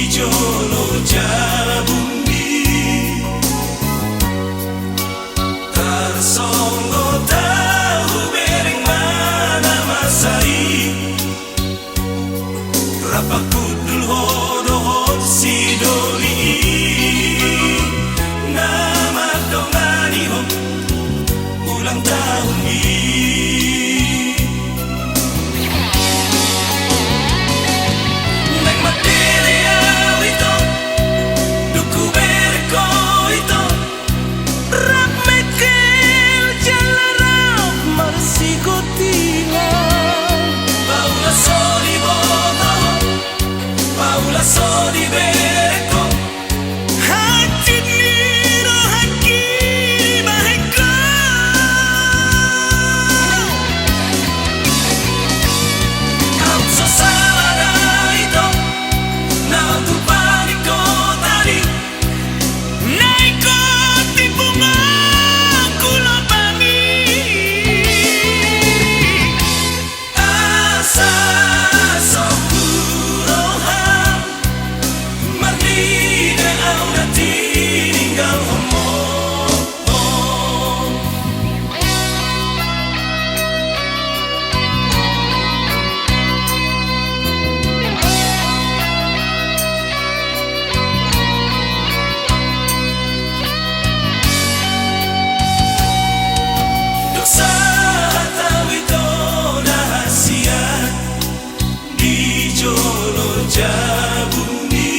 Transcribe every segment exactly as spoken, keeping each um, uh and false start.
Jolo jabumi tarsonggot ahu, bereng ma na masa i. Rap pahundul ho dohot si doli i na mandongani ho ulang tahun i. Naeng mandele ahu ito, dung hubereng ho ito. Rap mengkel jala rap marsigotingan. Paula so diboto ho, paula so dibereng ho. Hansit ni rohangki dibahen ho. Aut so sala da ito na tupa ni kota ni. Na ingkon tipungan ku lobang i. Asa so huroha marnida ahu na tininggalhon ho. Dung sahat ahu ito na hasian di jolo jabumi,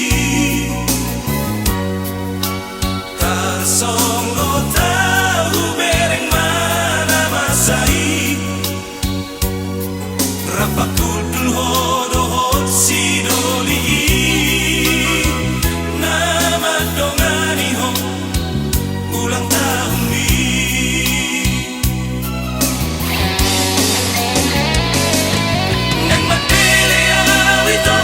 tarsonggot ahu, bereng ma na masa i. Rap pahundul ho dohot si doli i na mandongani ho ulang tahun i. Naeng mandele ahu ito,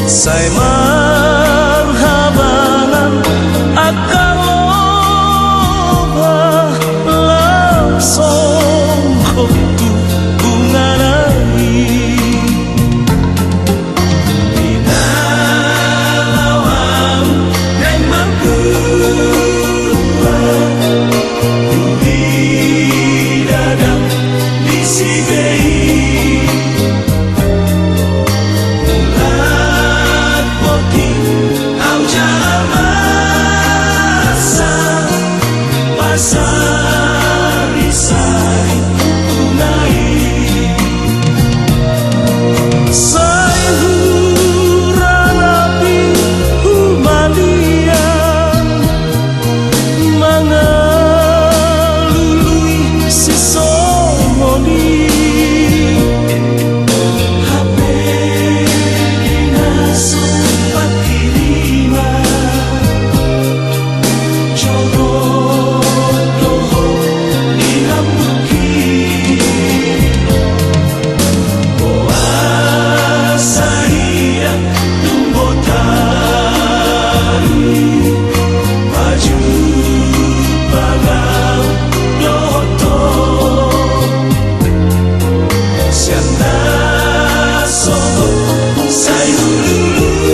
Sai marhabangan angka loba, laos songgop tu bungana i. Di na laho ahu naeng marbuat, dung i dadang disi be i. Mulak boti ahu jala masa, pasari-sari bungana i. Sai huranapi humaliang mangalului sisongon i. Hape di na so patirima, jorok do ho di lambungki. Boasa ia dung botari pajumpang ahu dohot ho? Sian na songgop sai hulului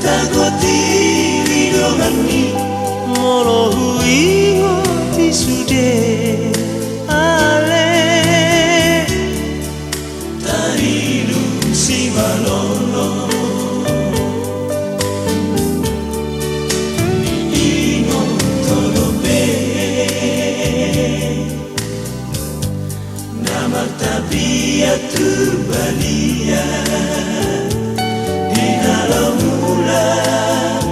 Tagot i di donganmi. Molo huingot i sude ale. Taridung simalolo. Diingot ho dope. Na martapian tu balian di na laho mulak,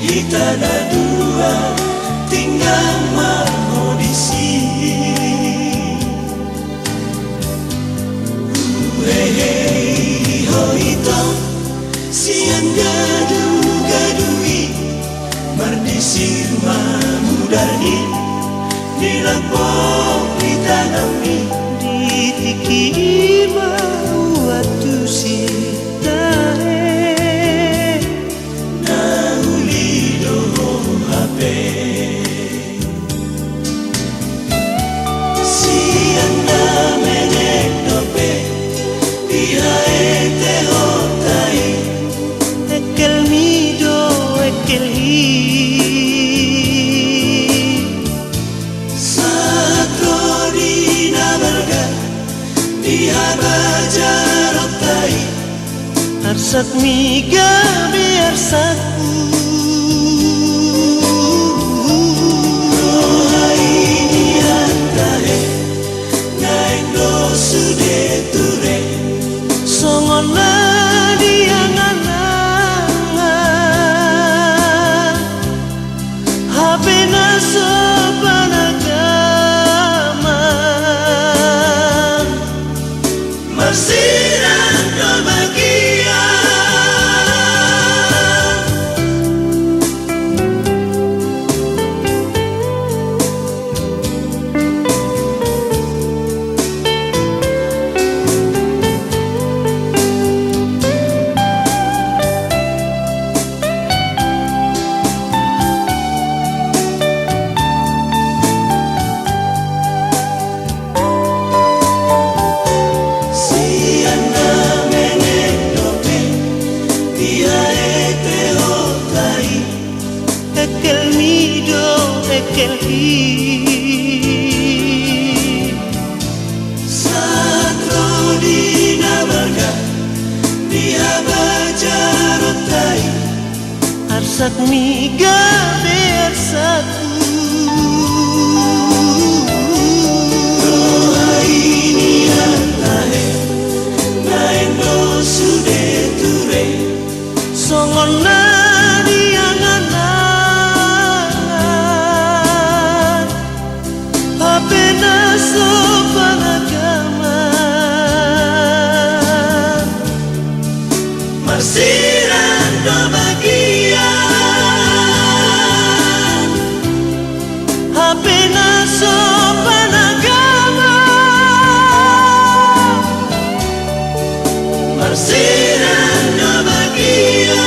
hita na dua tinggang ma ho disi. Huhehe ho ito sian gadugadu i, mardisir ma mudar i di lambok ni tanganmi. Di tingki i ma huantusi tahe na uli do ho hape. Sian na menek dope dihaetehonta i. Engkelmi do engkelhi. Sahat ro di na balga di habajaronta i. Arsakmi gabe arsakku. Roha i nian tahe naeng do sude ture. Songon na di angan-angan. Hape na so panagaman. Marsiran do bagian. Sian na menek dope dihaetehonta i. Engkelmi do engkelhi. Sahat ro di na balga di habajaronta i. Arsakmi gabe arsakku. Roha i nian tahe naeng do sude ture. Songon na di angan-angan. Hape na so panagaman. Marsiran do bagian. Hape na so panagaman. Marsiran do bagian.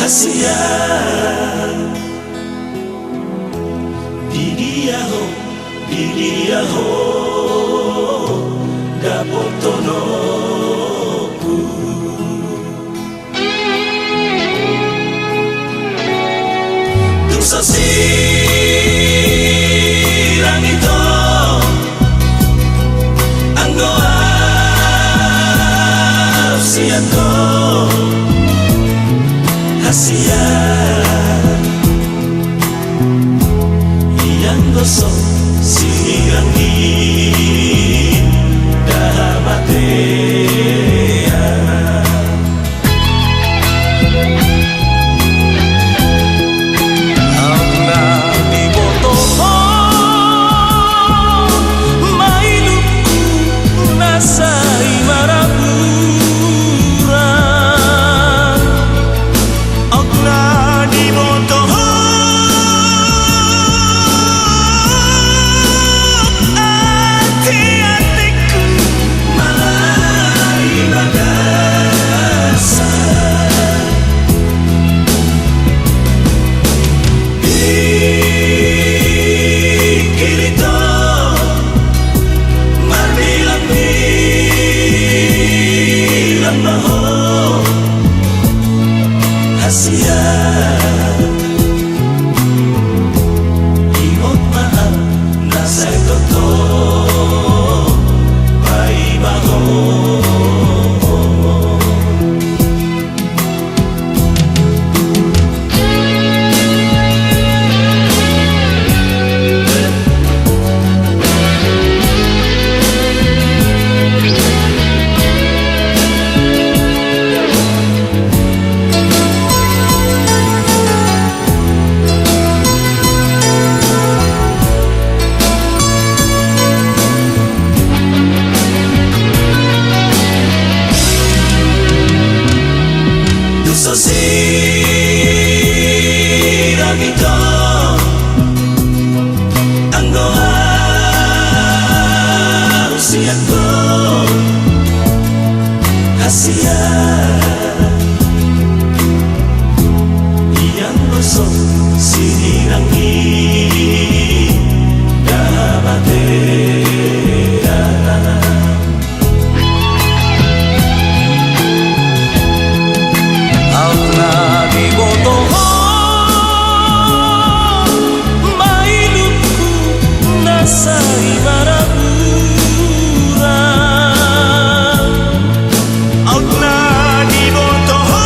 Sian, di dia ho, di dia ho dapothononku. Tung so sirang ito, anggo ahu sian ho, hasian. Ianggo so sirang i, da hamatean. Ahu na diboto ho ma ilungku na sai marabura. Ahu na diboto ho, ateatengku mala di bagasan. Pikir ito, marbilang-bilang ma ho, hasian. Ingot ma ahu na sai tongtong paima ho. Tung so sirang ito, anggo ahu sian ho, hasian. Ianggo so sirang i, da hamatean. Ahu na diboto ho ma ilungku na sai marabura. Ahu na diboto ho,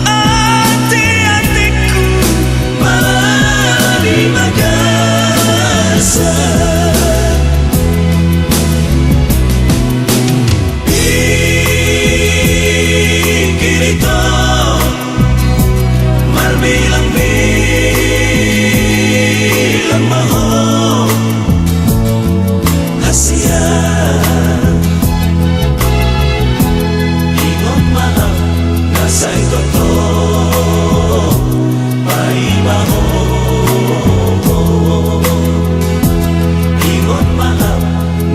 ateatengku mala di bagasan. Pikir ito, marbilang-bilang ma ho, hasian. Ingot ma ahu na sai tongtong paima ho. Ingot ma ahu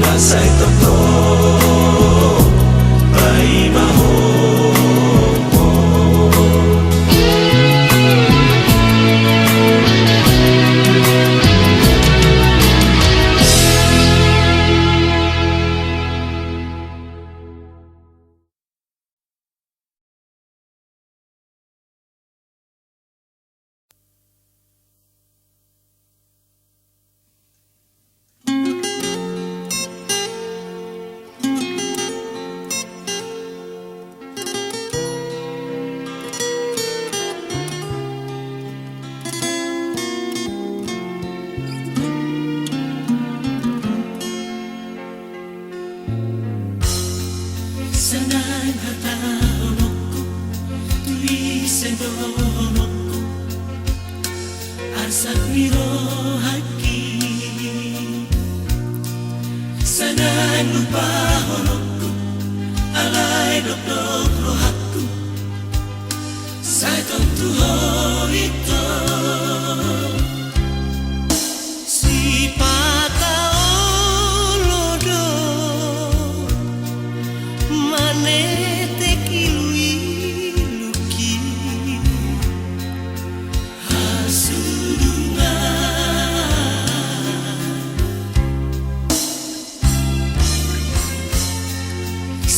na sai tongtong paima ho. Sonang hatahononku, tu ise dohononku, arsak ni rohangki. Sonang lupahononku, alai dokdok rohangku, sai tong tu ho ito. Sipata olo do, mane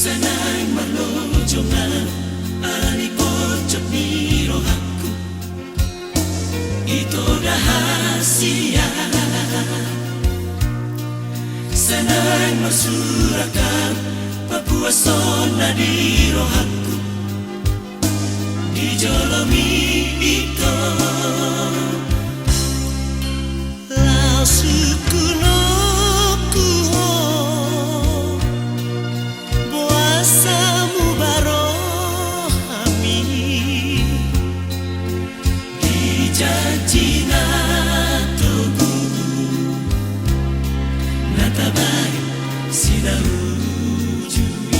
Sai naeng marlojongan ala ni pojok ni rohangku, ito da hasian. Sai naeng marsurakan papuason na di rohangku, di jolomi ito. Laos hukuhon ho, boasa muba rohami. Di janji na togu, na tabaen sinauju i.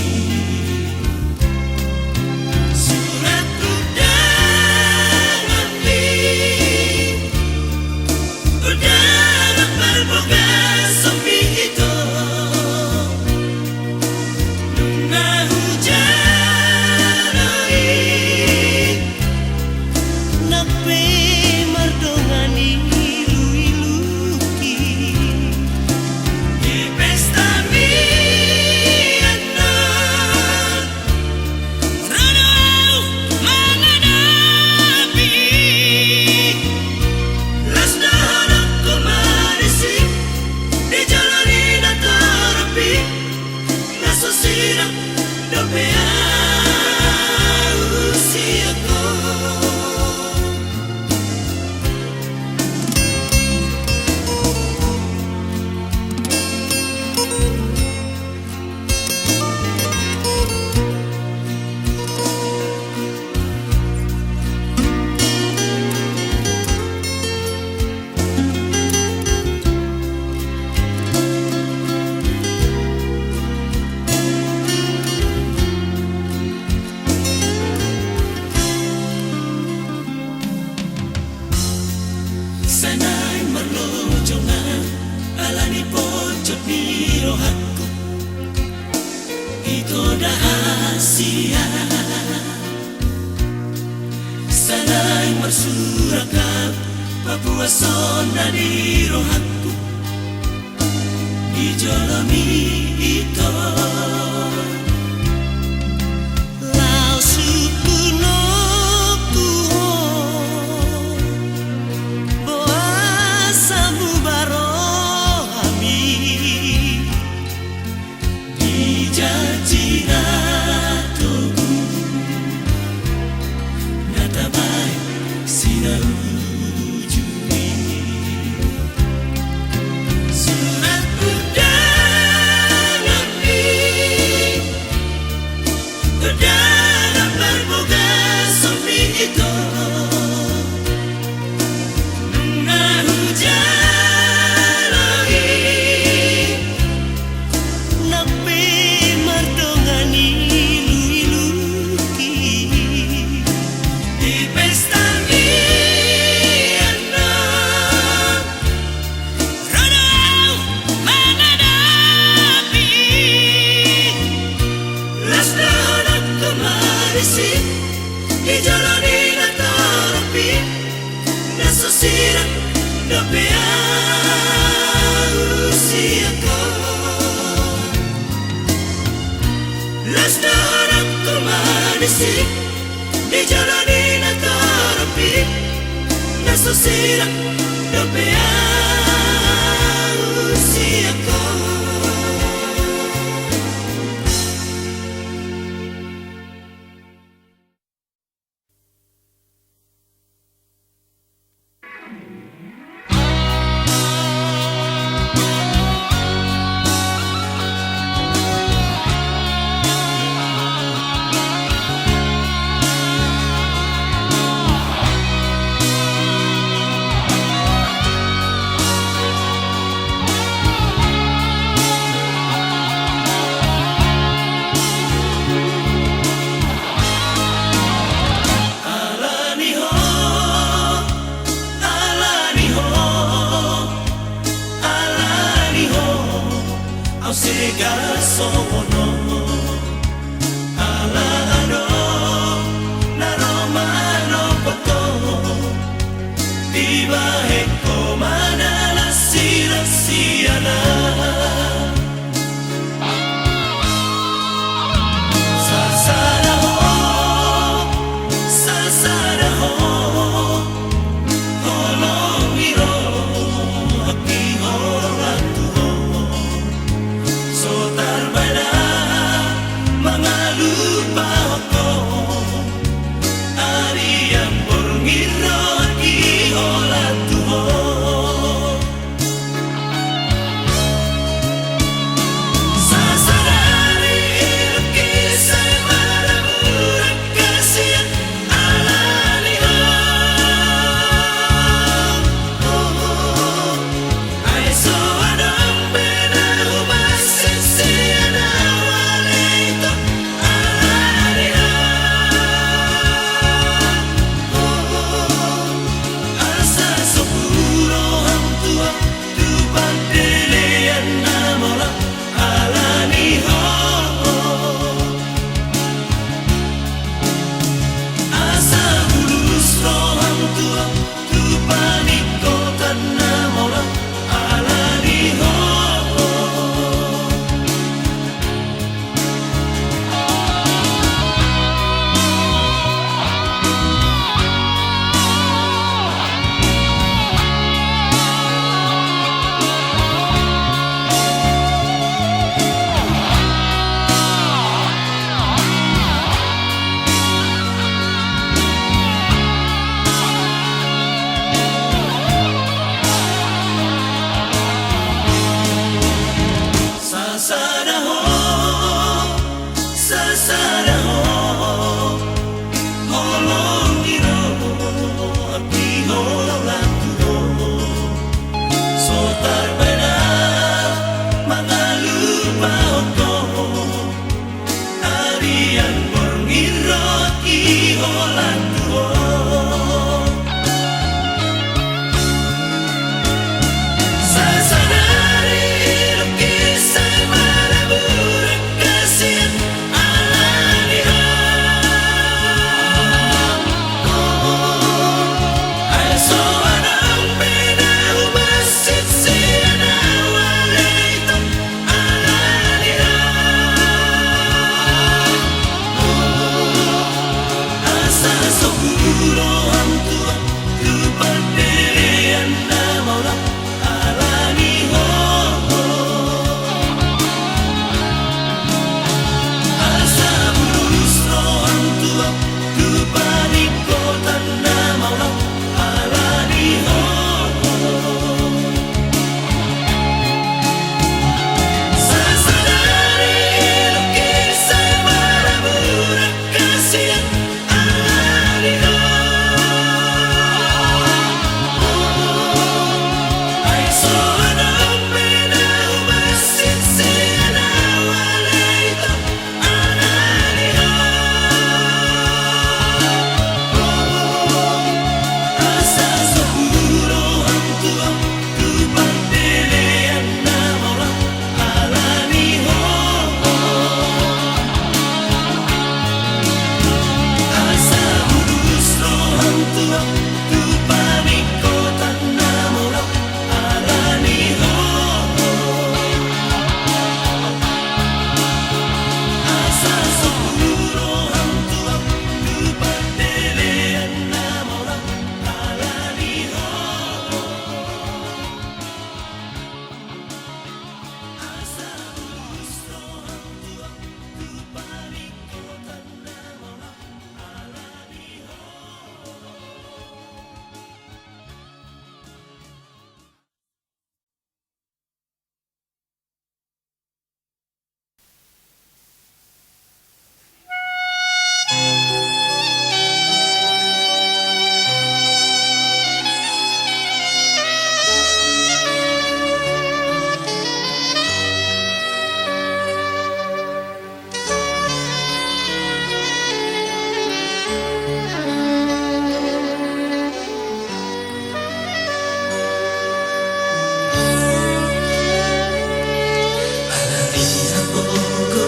Surat undangan i, undangan parbagason i ito. Nunga hujalo i, nang pe mardongan iluiluki. Di pestami annon, ro do au mangadapi. Las dohononku ma disi, di jolo ni natorop i. Na so sirang dope au sian ho. Sai naeng marlojongan ala ni pojok ni rohangku, ito da hasian. Sai naeng marsurakan papuason na di rohangku, di jolomi ito. Laos hukuhon ho, boasa muba rohami. Di janji na togu, na tabaen sinauju i. Surat undangan i, undangan parbagason i ito. Nunga hujalo i, nang pe mardongan iluiluki. Di pestami annon, ro do au mangadapi. Las dohononku ma disi, di jolo ni natorop i. Na so sirang dope au sian ho. Las dohononku ma disi, di jolo ni natorop i. Na so sirang dope au sian ho.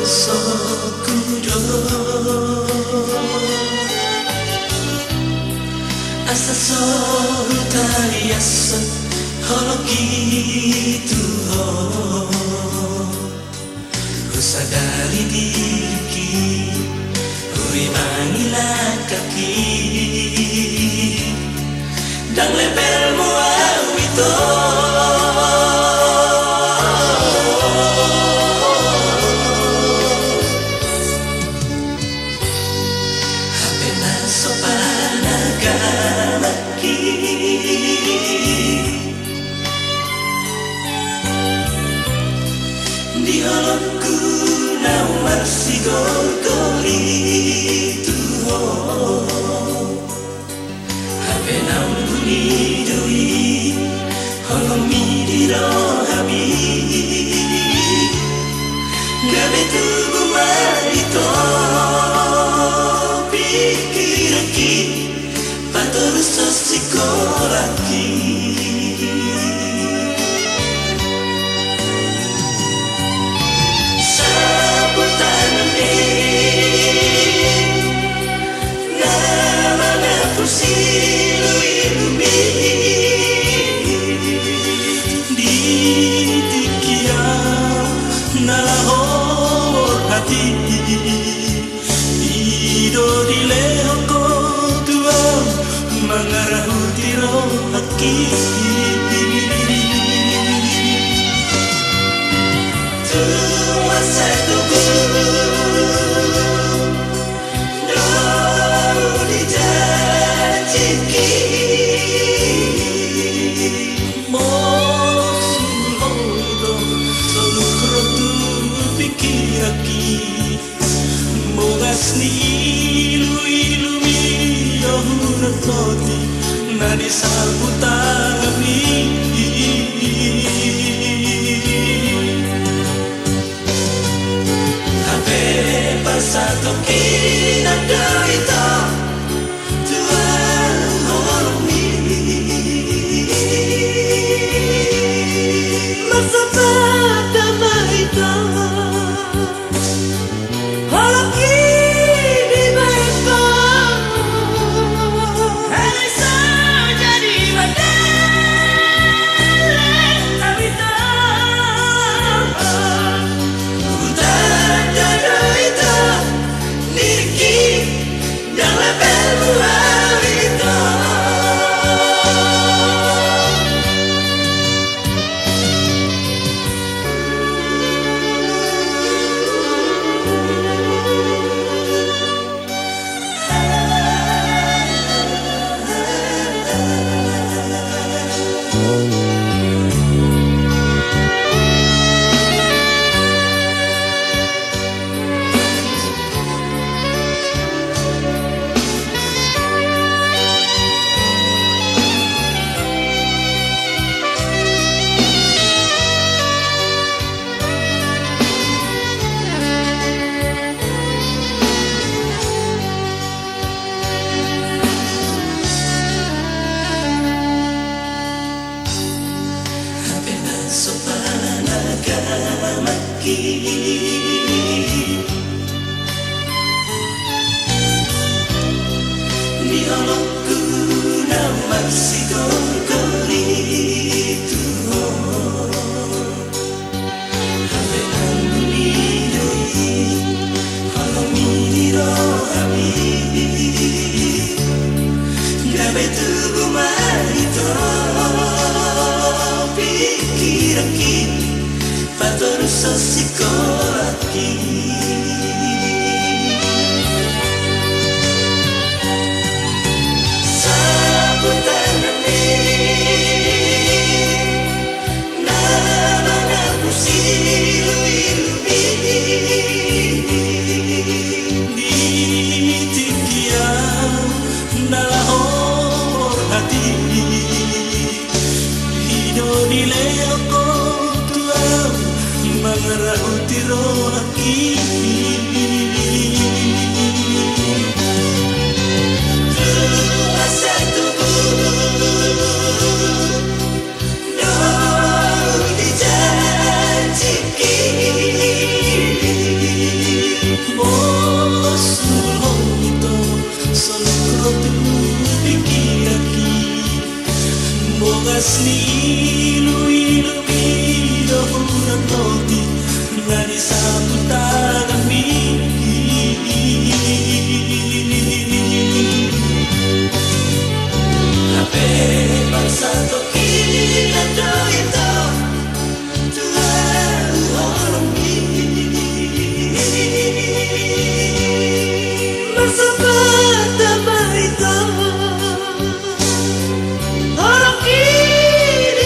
Soku do asa so hutariashon holong i tu ho. Husadari diriku, hurimangi langkahku. Ndang levelmu au ito. Hape na so panagamaku di holongku na marsigorgor i tu ho. Hape na umbun i do i holongmi di rohami. Gabe tubu ma ito pikiranki, patorus sikola i. Saputanami na mangapusi iluilumi. Di tingki au na laho borhat i. I do dilehon ho tu au mangarahut rohangki. Tu masa tubu do dijanjiki. Molo sungkun do soluh ro tu pikiranki. Bogas ni iluilumi do hurang toti na di saputanami. Hape parsatongkinan do ito tu au holongmi. Marsapata ma ito. Holong i dibahen ho. Alai so jadi mandele au ito. Hutanda do ito diriku. Ni iluilu mi do hurang roti na di sapu tanganmi. Hape bangsa toki na do ito tu ahu horongmi. Marsapat ma ito. Horong i di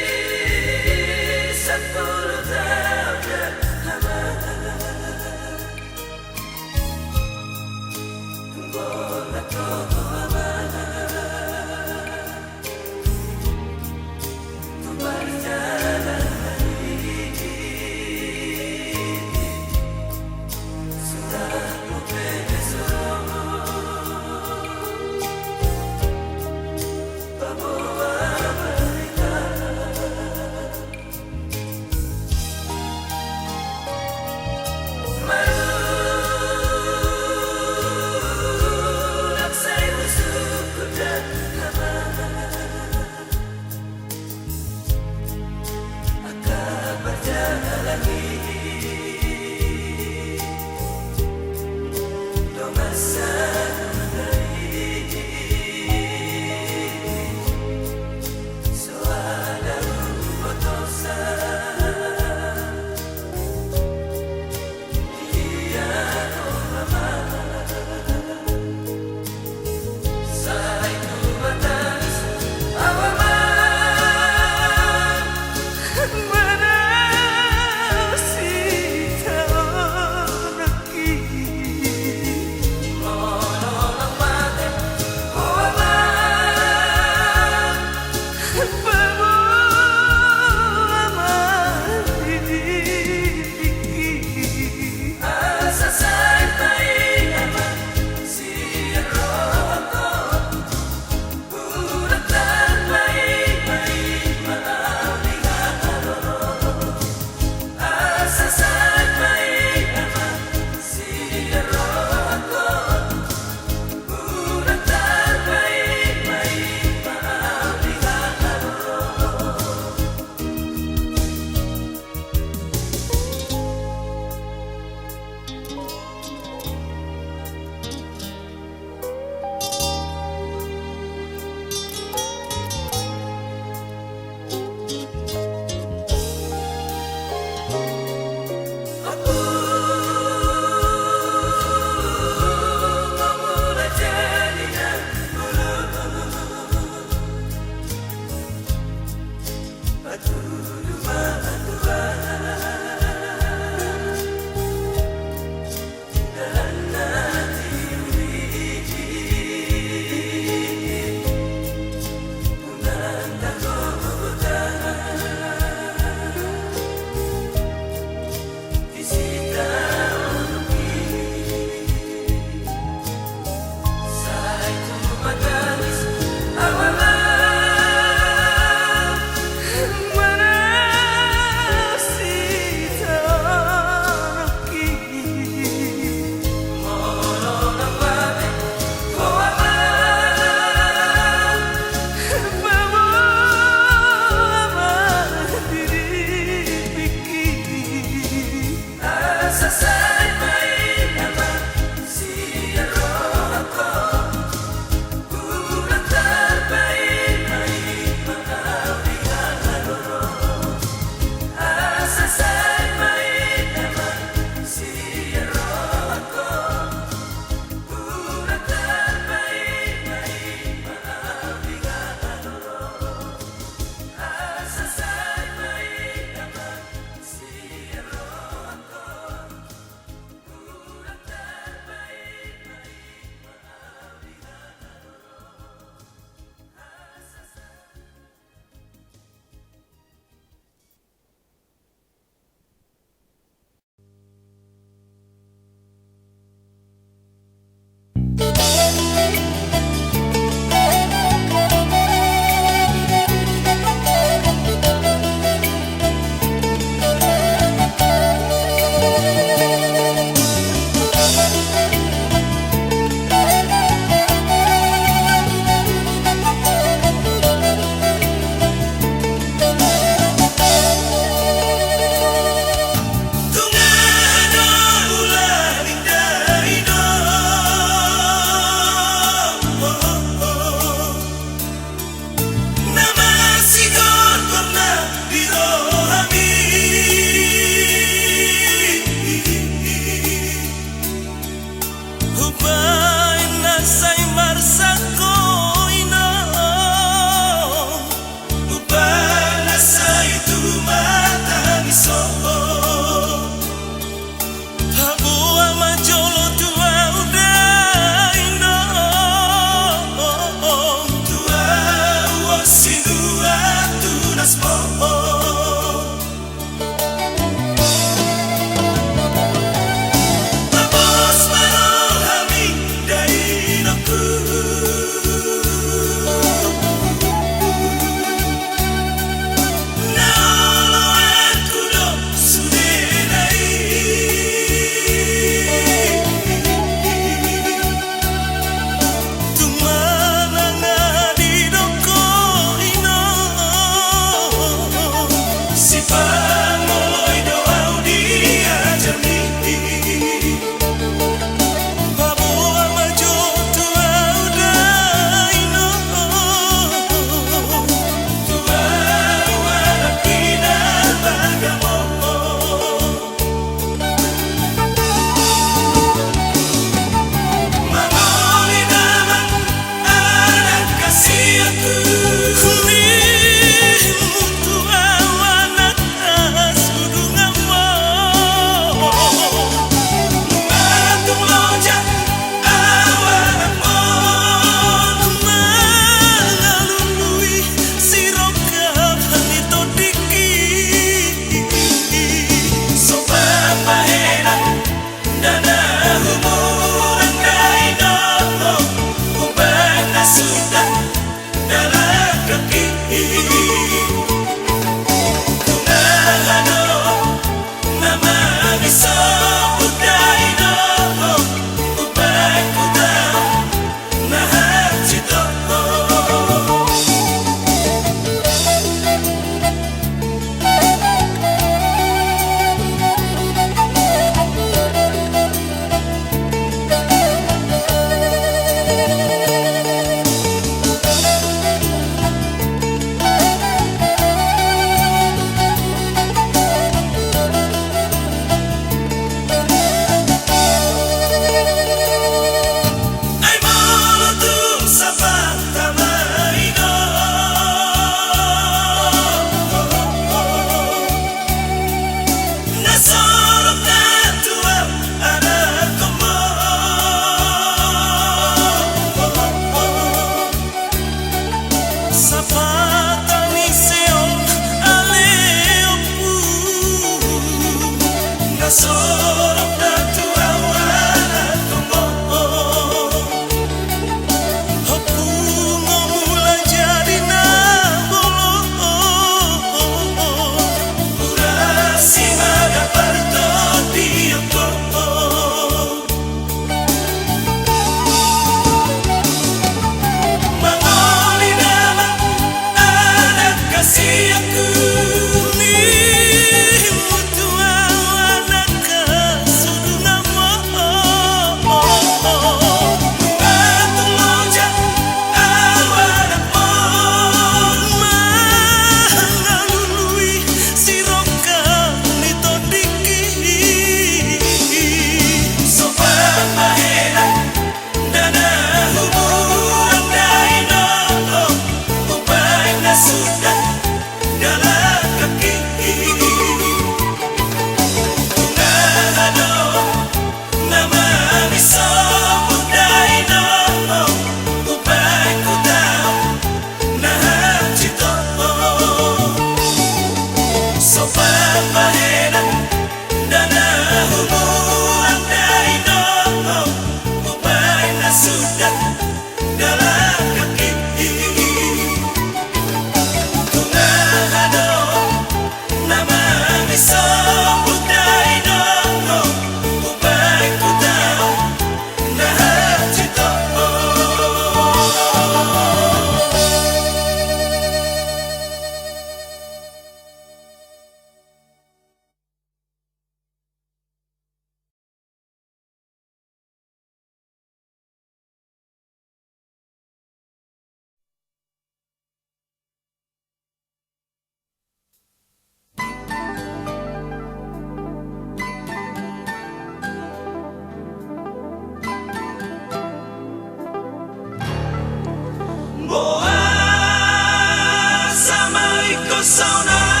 Saonari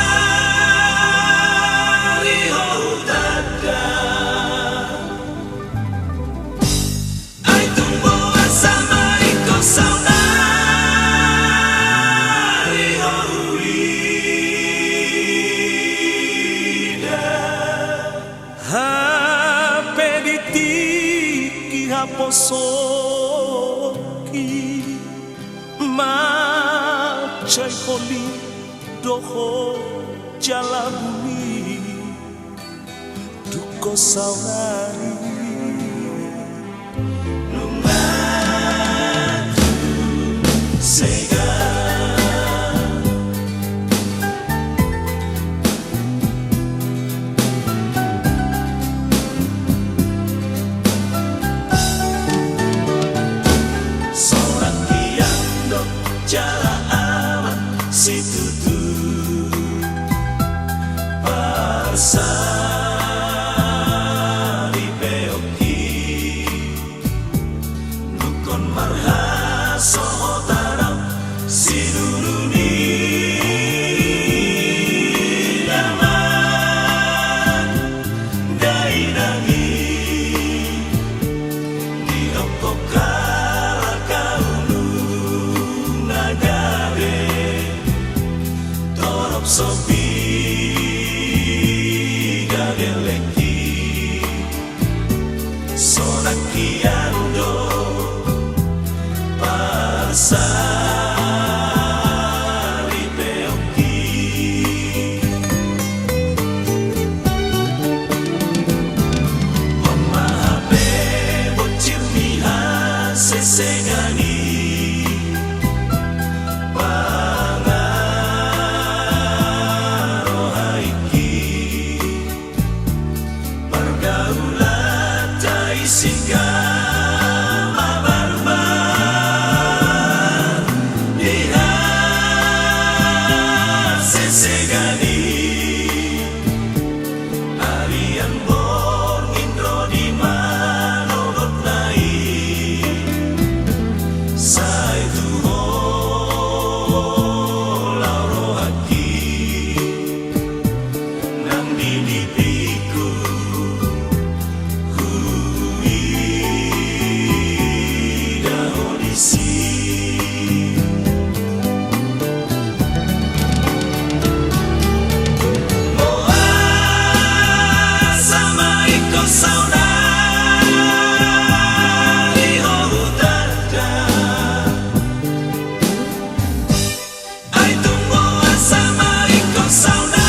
ho hutanda. Ai tung boasa ma ingkon saonari ho huida. Hape di tingki haposoki, mansai holi dohot jala buni, tung ho saonari. Nunga tung sega. Sonang hian do jala amang situtu, parsaripeonki. Nunga marhasohotan au, sinuru ni damang dainang i. Didok ho halak au nunga gabe, torop so piga gellengki. Sonang hian do parsaripeonki. On ma hape bonsir ni hasesegan i, pangarohaonki. Pargaulan tai singkama barbar di hasesegan i. Arian borngin ro di manogotna i. Sai tu ho laho rohangki. Nang di nipingku huida ho disi. Boasa ma ingkon saonari ho hutanda. Ai tung boasa ma ingkon saonari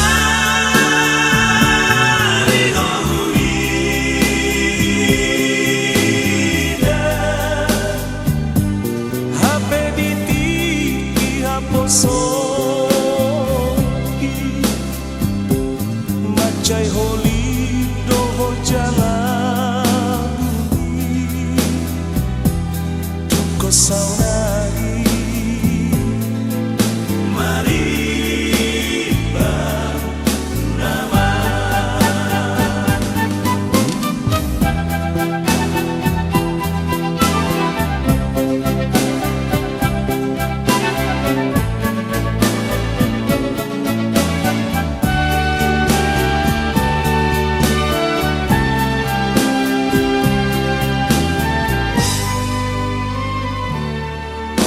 ho huida. Hape di tingki haposoki, mansai holi dohot jala buni, tung ho saonari marimbang nama.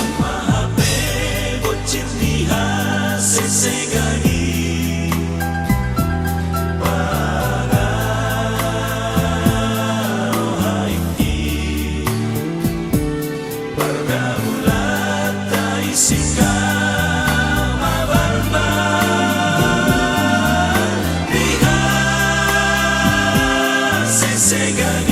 On ma hape bonsir ni hasesegan i, pangarohaonki. Pargaulan tai singkama barbar di hasesegan i.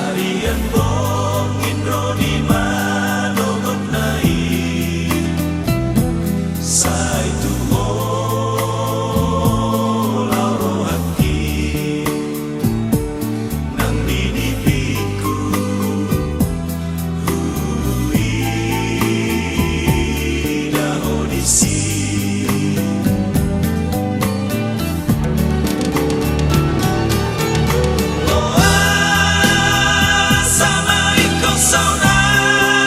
Arian borngin ro di manogotna i. Sai tu ho laho rohangki. Nang di nipingku huida ho disi. Boasa ma ingkon saonari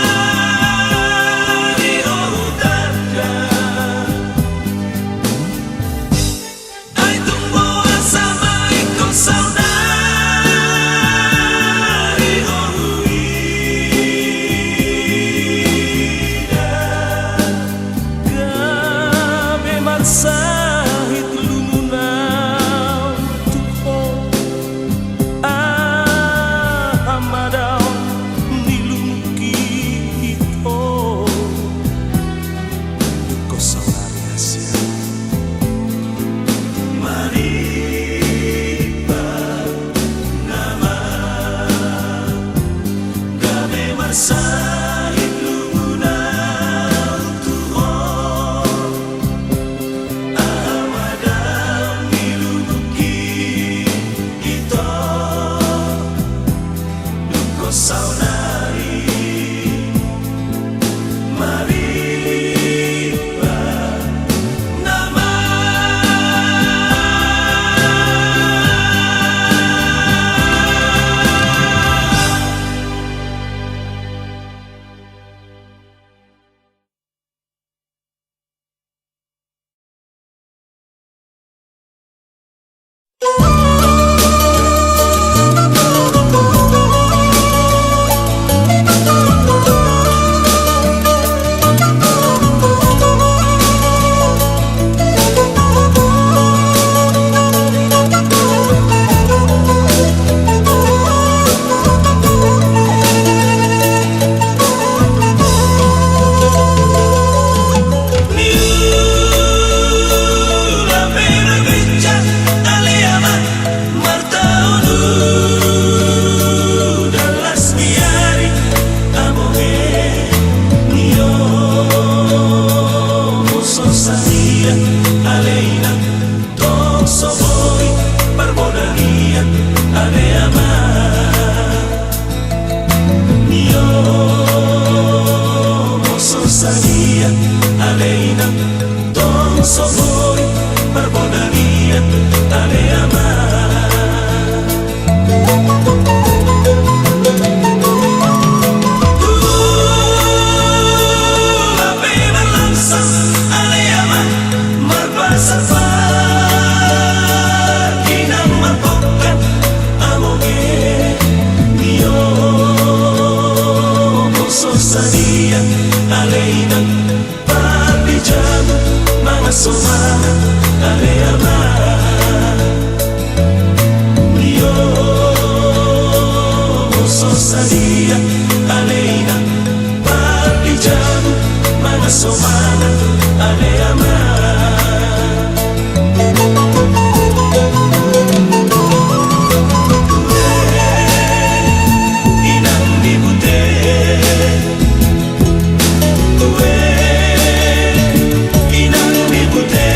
Sahit lunguna tu ho, aha ma dang nilungki ito, dung ho saonari marimba nama. Niula pe margereja ale ama, martaon udan las ni ari, among e, niomo so sadia ale inang, tong so boi parbodarian ale ama. Niomo so sadia ale inang, tong so boi parbodarian ale ama. Tua pe marlangsang ale ama, marpasahat inang marpongkan, among e, niomo so sadia ale inang, pardijam mangan somangan ale ama. Niomo so sadia ale inang, pardijam mangan somangan ale ama. Inang ni bute, ue, inang ni bute.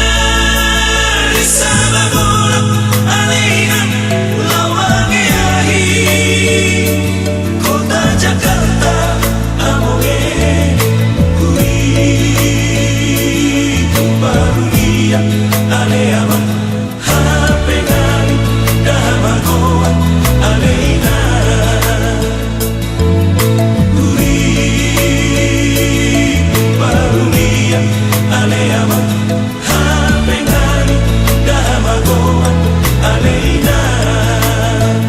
Ningari sababola ale inang, laho mangeahi kota Jakarta, among e, huri tu parulian ale ama. Hape nari da hamagoan ale inang, huri parulian ale ama. Hape nari da hamagoan ale inang.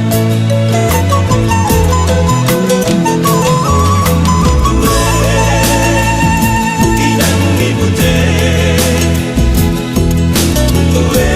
Ue, inang ni bute. Ue,